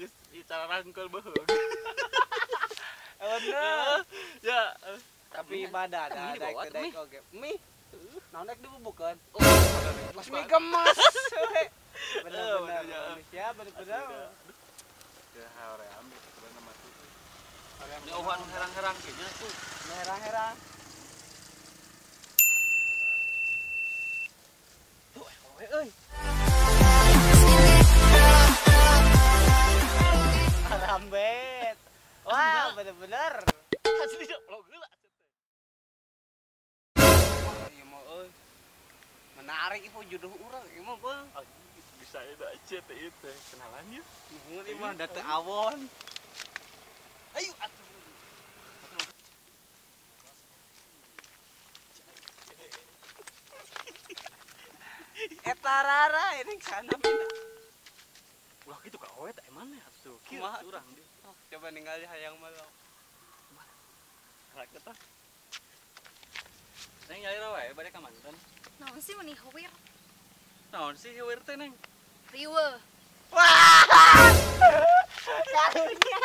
geus cara rangkul beuheung. Bener. Ya, tapi ibadah ada daek oge. Mie. Naon daek dibubukeun? Oh, mie gemes. Bener-bener manusia bener-bener. Ya hoream sebenarnya mah tuh. Ini eueuh anu herang-herang kieu nya tuh. Herang-herang. Tuh euy. Alambet. Wah, bener-bener. Asli vlog heula. Wah, ieu mah euy. Menarik ieu jodoh urang ieu mah, Bang. Bisa eta aja teh ieu teh kenalan yeuh. Nuhun ieu mah da teu awon. Ayo atuh. Eta rara ini sana mina. Ulah kitu ka awe teh emang atuh. Kieu urang dia. Coba ningali hayang mah lo. Raket tah. Neng nyalira wae bade ka mantan. Naon sih meni heuwir? Naon sih heuwir teh, Neng? Riweuh. Wah. Karunya.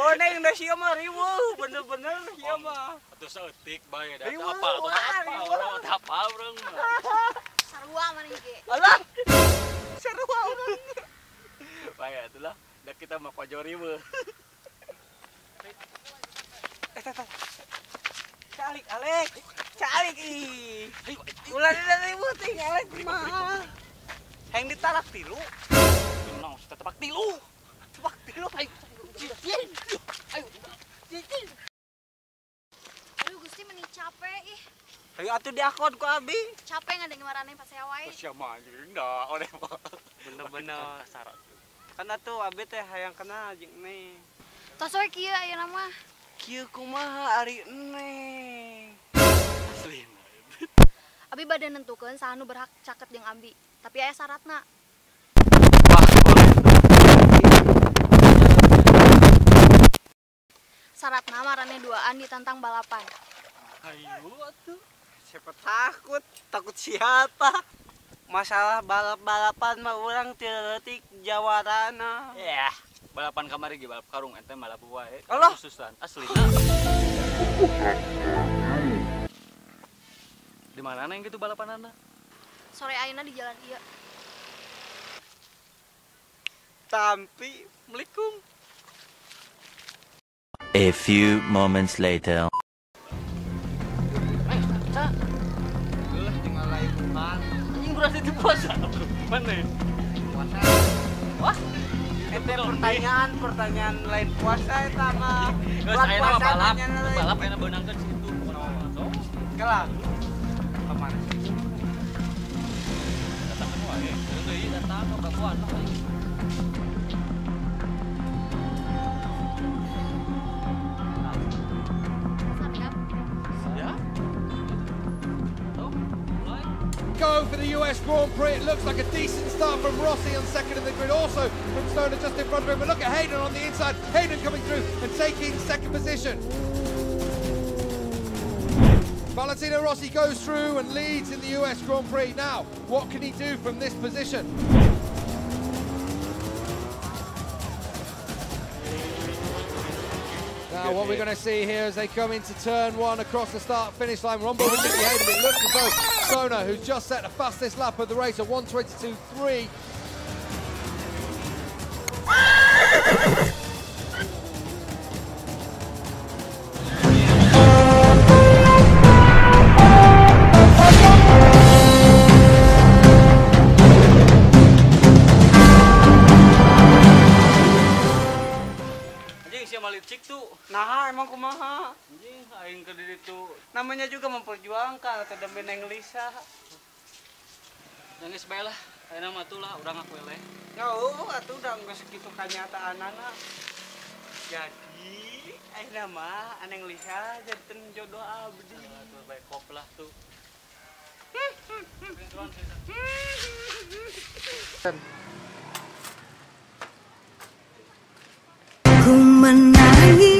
Oh, Neng da sia mah riweuh, bener-bener sia mah. Atuh saeutik bae da apa atuh apa urang teh apa urang mah. Sarua maneh ge. Alah. Sarua urang. Bae atuh lah, da kita mah kojo riweuh. Eh, calik, Alek. Calik ih. Ulah riweuh teh Alek mah. Hayang ditalak tilu. Naon tepak tilu. Tepak tilu. Ayo. Cicing. Ayo. Cicing. Aduh Gusti meni capek ih. Ayo atuh diakon ku abi. Capek ngadeng marane pasea wae. Sia mah anjing da oleh mah. Bener-bener. Kan atuh abi teh hayang kenal jeung neng. Tos we kieu ayeuna mah. Kieu kumaha ari neng? Asli. Abi bade nentukeun saha nu berhak caket jeung abi. Tapi aya syaratna. Wah, boleh. Syaratna marane duaan ditantang balapan. Ayo atuh. Siapa takut? Takut siapa? Masalah balap-balapan mah urang teu leutik jawarana. Ya, balapan kamari ge balap karung ente balap wae. Allah. Khususan aslina. Di mana neng gitu balapanana? Sore ayeuna di jalan ieu. Tampi, Assalamualaikum. A few moments later. Geuleuh tinggal lain bukan. Anjing berarti itu puasa. Mana? Puasa. Wah. Eta pertanyaan lain puasa eta mah. Geus ayeuna mah balap. Balap ayeuna beunangkeun situ kumaha sok. Kelak. Ka mana sih? Datang wae. Deui datang ka babuan lah aing. Siap. Ya. Tuh, mulai. Go for the US Grand Prix. It looks like a decent start from Rossi on second in the grid, also from Stoner just in front of him. But look at Hayden on the inside. Hayden coming through and taking second position. Valentino Rossi goes through and leads in the US Grand Prix. Now, what can he do from this position? Now, what we're going to see here as they come into turn one across the start-finish line, we're on board with Nicky Hayden. It looks as though Stoner, who's just set the fastest lap of the race at 1:22.3. Anjing sia mah licik tuh. Nah, emang kumaha? Anjing aing ke diri tuh. Namanya juga memperjuangkan atau demi Neng Lisa. Nangis bae lah. Ayeuna mah tuh lah urang ngaku eleh. Ya eueuh atuh udah geus kitu kanyataanana. Jadi ayeuna mah Neng Lisa jadi jodoh abdi. Atuh bae kop lah tuh. Ku menangis.